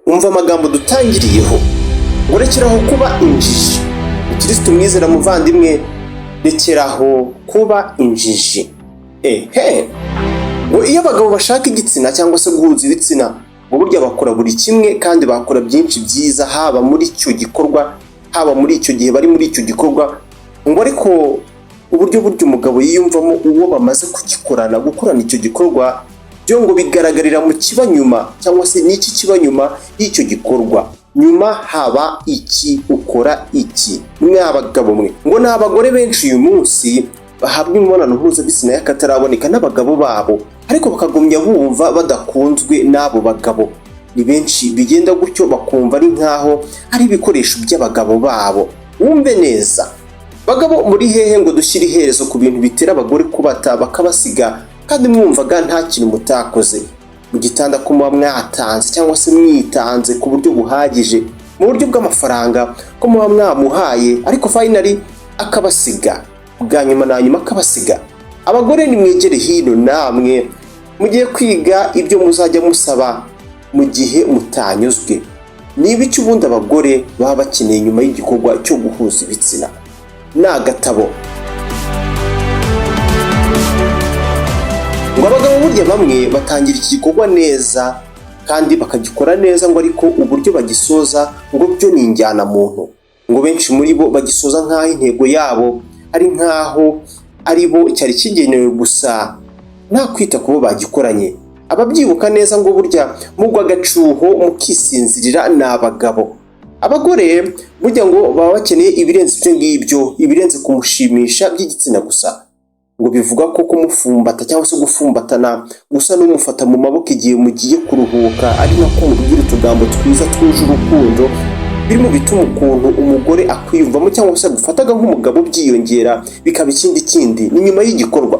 Umva amagambo dutangiriyeho ngo: "Rekeraho kuba injiji." Ukirisitu mwizera muvandimwe, rekeraho kuba injiji. Ehe, ngo iyo abagabo bashaka igitsina cyangwa se guhuza ibitsina, ngo burya bakora buri kimwe kandi bakora byinshi byiza, haba muri icyo gikorwa, haba muri icyo gihe bari muri icyo gikorwa. Ngo ariko uburyo burya umugabo yiyumvamo uwo bamaze kugikorana, gukorana icyo gikorwa, byo ngo bigaragarira mu kiba nyuma, cyangwa se n'iki kiba nyuma y'icyo gikorwa. Nyuma haba iki? Ukora iki? Mwa bagabo mwe, ngo ni abagore benshi uyu munsi bahabwa imibonano mpuzabitsina y'akataraboneka n'abagabo babo, ariko bakagumya bumva badakunzwe n'abo bagabo. Ni benshi bigenda gutyo, bakumva ari nk'aho ari ibikoresho by'abagabo babo. Wumve neza, bagabo muri hehe ngo dushyire iherezo ku bintu bitera abagore kubata bakabasiga, kandi mwumvaga nta kintu mutakoze mu gitanda, ko muba mwatanze cyangwa se mwitanze ku buryo buhagije, mu buryo bw'amafaranga ko muba mwamuhaye, ariko finally akabasiga, bwa nyuma na nyuma akabasiga? Abagore, nimwegere hino, namwe mugiye kwiga ibyo muzajya musaba mu gihe mutanyuzwe. Niba icyo ubundi abagore baba bakeneye nyuma y'igikorwa cyo guhuza ibitsina ni agatabo. Ngo abagabo burya bamwe batangira iki gikorwa neza kandi bakagikora neza, ngo ariko uburyo bagisoza ngo byo ni injyanamuntu. Ngo benshi muri bo bagisoza nk'aho intego yabo ari nk'aho ari bo cyari kigenewe gusa, nta kwita ku bo bagikoranye. Ababyibuka neza, ngo burya mugwa agacuho mukisinzirira ni abagabo. Abagore burya ngo baba bakeneye ibirenze ibyo ngibyo, ibirenze kumushimisha by'igitsina gusa. Ngo bivuga ko kumufumbata cyangwa se gufumbatana gusa n'umufata mu maboko igihe mugiye kuruhuka, ari nako mubwira utugambo twiza twuje urukundo, biri mu bituma ukuntu umugore akwiyumvamo cyangwa se agufataga nk'umugabo byiyongera, bikaba ikindi kindi. Ni nyuma y'igikorwa.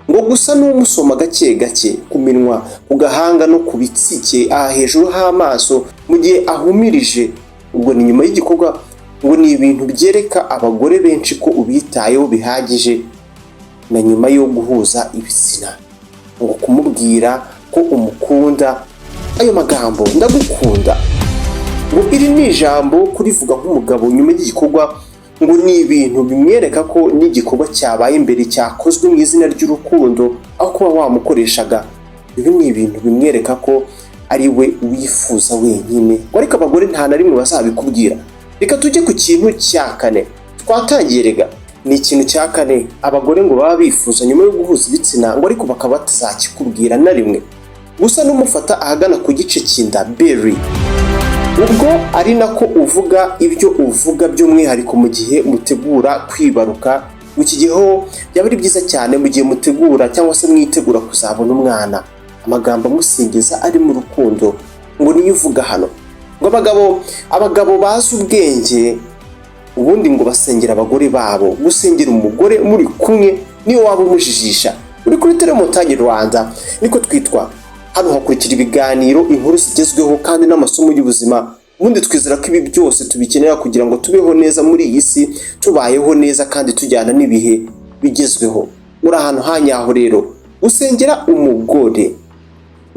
Ngo gusa n'umusoma gake gake ku minwa, ku gahanga no ku bitsike, aha hejuru h'amaso mu gihe ahumirije, ubwo ni nyuma y'igikorwa, ngo ni ibintu byereka abagore benshi ko ubitayeho bihagije na nyuma yo guhuza ibitsina. Ngo kumubwira ko umukunda, ayo magambo "ndagukunda", ngo iri ni ijambo kurivuga nk'umugabo nyuma y'igikorwa, ngo ni ibintu bimwereka ko n'igikorwa cyabaye imbere cyakozwe mu izina ry'urukundo, aho kuba wamukoreshaga. Ibi ni ibintu bimwereka ko ari we wifuza wenyine. Ngo ariko abagore nta na rimwe bazabikubwira. Reka tujye ku kintu cya kane. Twatangiye rega. Ni ikintu cya kane abagore ngo baba bifuza nyuma yo guhuza ibitsina, ngo ariko bakaba batazakikubwira na rimwe. Gusa n'umufata ahagana ku gice cy'inda, belly, ubwo ari nako uvuga ibyo uvuga, by'umwihariko mu gihe mutegura kwibaruka. Iki gihe ho byaba ari byiza cyane, mu gihe mutegura cyangwa se mwitegura kuzabona umwana. Amagambo amusingiza ari mu rukundo, ngo niyo uvuga hano. Ngo abagabo bazi ubwenge ubundi ngo basengera abagore babo. Gusengera umugore muri kumwe, niyo waba umujijisha. Uri kuri Telemontagne Rwanda, niko twitwa. Hano hakurikira ibiganiro, inkuru zigezweho kandi n'amasomo y'ubuzima. Ubundi twizera ko ibi byose tubikenera kugira ngo tubeho neza muri iyi si, tubayeho neza kandi tujyana n'ibihe bigezweho. Uri ahantu hanyaho rero. Gusengera umugore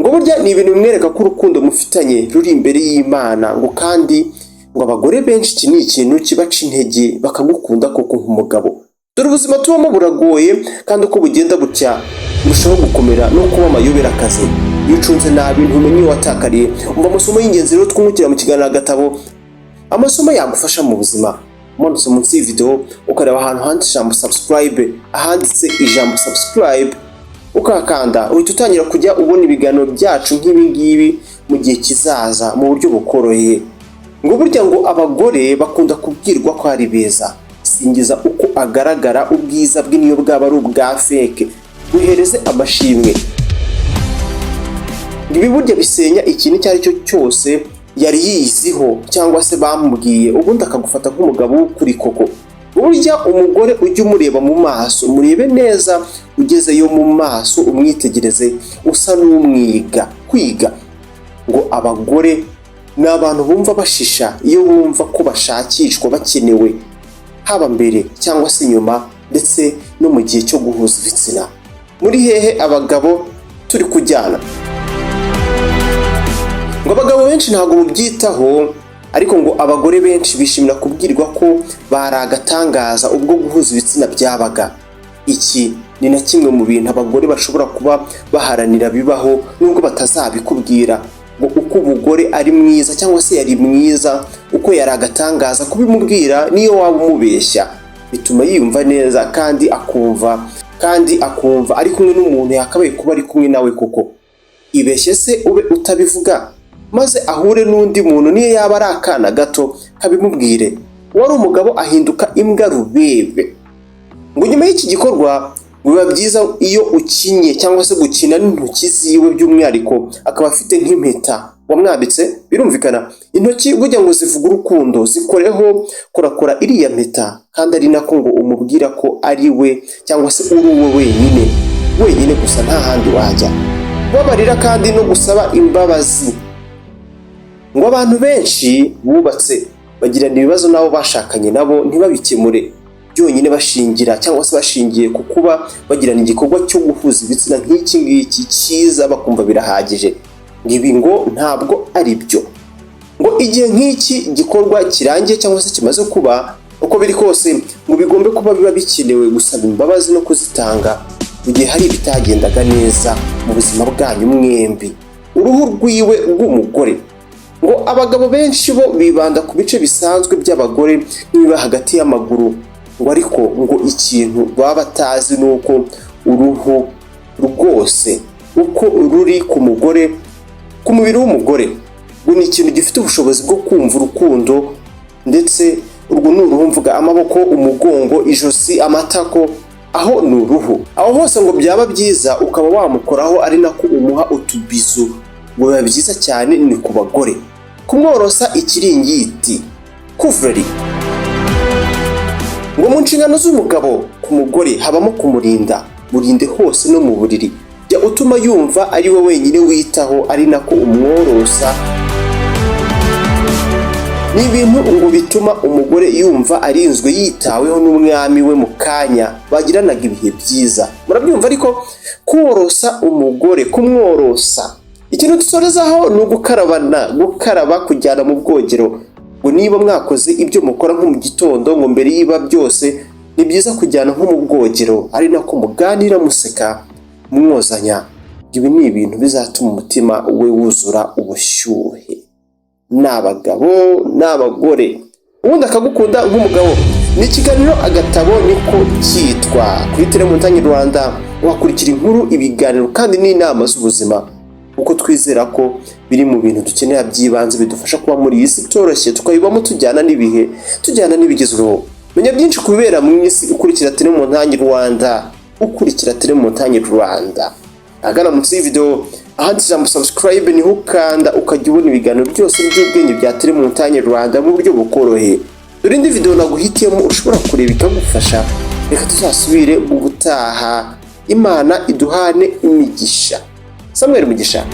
ngo burya ni ibintu bimwereka ko urukundo mufitanye ruri imbere y'Imana. Ngo kandi ngo abagore benshi iki ni ikintu kibaca intege bakagukunda koko nk'umugabo. Dore ubuzima tubamo buragoye, kandi uko bugenda bucya burushaho gukomera no kuba amayobera. Akazi iyo ucunze nabi ntumenye iyo watakariye. Umva amasomo y'ingenzi rero twungukira mu kiganiro Agatabo, amasomo yagufasha mu buzima. Umanutse munsi y'iyi video ukareba ahantu handitse ijambo "subscribe", ahanditse ijambo "subscribe" ukahakanda, uhita utangira kujya ubona ibiganiro byacu nk'ibi ngibi mu gihe kizaza mu buryo bukoroheye. Ngo burya ngo abagore bakunda kubwirwa ko ari beza. Singiza uko agaragara, ubwiza bwe niyo bwaba ari ubwa fake, wihereze amashimwe. Ibi burya bisenya ikintu icyo ari cyo cyose yari yiziho cyangwa se bamubwiye, ubundi akagufata nk'umugabo w'ukuri koko. Burya umugore ujye umureba mu maso, murebe neza, ugezeyo mu maso umwitegereze usa n'umwiga kwiga. Ngo abagore ni abantu bumva bashisha iyo bumva ko bashakishwa, bakenewe, haba mbere cyangwa se nyuma, ndetse no mu gihe cyo guhuza ibitsina. Muri hehe abagabo? Turi kujyana. Ngo abagabo benshi ntabwo mubyitaho, ariko ngo abagore benshi bishimira kubwirwa ko bari agatangaza ubwo guhuza ibitsina byabaga. Iki ni na kimwe mu bintu abagore bashobora kuba baharanira bibaho, nubwo batazabikubwira. Ngo uko umugore ari mwiza cyangwa se yari mwiza, uko yari agatangaza, kubimubwira niyo waba umubeshya bituma yiyumva neza kandi akumva ari kumwe n'umuntu yakabaye kuba ari kumwe nawe koko. Ibeshye se ube utabivuga, maze ahure n'undi muntu, niyo yaba ari akana gato, kabimubwire. Uwari umugabo ahinduka imbwa rubebe. Ngo nyuma y'iki gikorwa biba byiza iyo ukinye cyangwa se gukina n'intoki ziwe, by'umwihariko akaba afite nk'impeta wamwambitse. Birumvikana, intoki burya ngo zivuga urukundo. Zikoreho, korakora iriya mpeta, kandi ari nako ngo umubwira ko ari we cyangwa se uri uwe wenyine, wenyine gusa, nta handi wajya. Kubabarira kandi no gusaba imbabazi. Ngo abantu benshi bubatse bagirana ibibazo n'abo bashakanye nabo ntibabikemure byonyine bashingira cyangwa se bashingiye ku kuba bagirana igikorwa cyo guhuza ibitsina nk'iki ngiki cyiza, bakumva birahagije. Ngo ibi ngo ntabwo ari byo. Ngo igihe nk'iki gikorwa kirangiye cyangwa se kimaze kuba, uko biri kose ngo bigombe kuba biba bikenewe gusaba imbabazi no kuzitanga mu gihe hari ibitagendaga neza mu buzima bwanyu mwembi. Uruhu rwiwe rw'umugore. Ngo abagabo benshi bo bibanda ku bice bisanzwe by'abagore n'ibiba hagati y'amaguru, ngo ariko ngo ikintu baba batazi ni uko uruhu rwose uko ruri ku mugore, ku mubiri w'umugore, ngo ni ikintu gifite ubushobozi bwo kumva urukundo. Ndetse urwo ni uruhu mvuga: amaboko, umugongo, ijosi, amatako, aho ni uruhu. Aho hose ngo byaba byiza ukaba wamukoraho ari nako umuha utubizu, ngo biba byiza cyane ni ku bagore. Kumworosa ikiringiti, couvre-lit. Ngo mu nshingano z'umugabo ku mugore habamo kumurinda. Murinde hose, no mu buriri. Jya utuma yumva ari we wenyine witaho, ari nako umworosa. Ni ibintu ngo bituma umugore yumva arinzwe, yitaweho n'umwami we mu kanya bagiranaga ibihe byiza. Murabyumva ariko, korosa umugore, kumworosa. Ikintu dusorezaho ni ugukarabana, gukaraba, kujyana mu bwogero. Ngo niba mwakoze ibyo mukora nko mu gitondo, ngo mbere y'iba byose ni byiza kujyana nko mu bwogero, ari nako muganira, museka, mwozanya. Ibi ni ibintu bizatuma umutima we wuzura ubushyuhe, ni abagabo n'abagore, ubundi akagukunda nk'umugabo. Ni ikiganiro Agatabo niko cyitwa kuri Telemontagne Rwanda. Wakurikira inkuru, ibiganiro kandi n'inama z'ubuzima, kuko twizera ko biri mu bintu dukenera by'ibanze bidufasha kuba muri iyi si itoroshye, tukayibamo tujyana n'ibihe, tujyana n'ibigezweho. Menya byinshi ku bibera mu isi ukurikira Telemontagne Rwanda, ukurikira Telemontagne Rwanda. Ahagana munsi y'ivideo ahanditse ijambo "subscribe" niho ukanda, ukajya ubona ibiganiro byose by'ubwenge bya Telemontagne Rwanda mu buryo bukoroheye. Dore indi video naguhitiyemo ushobora kureba ikagufasha. Reka tuzasubire ubutaha. Imana iduhane imigisha. Samuel Mugisha.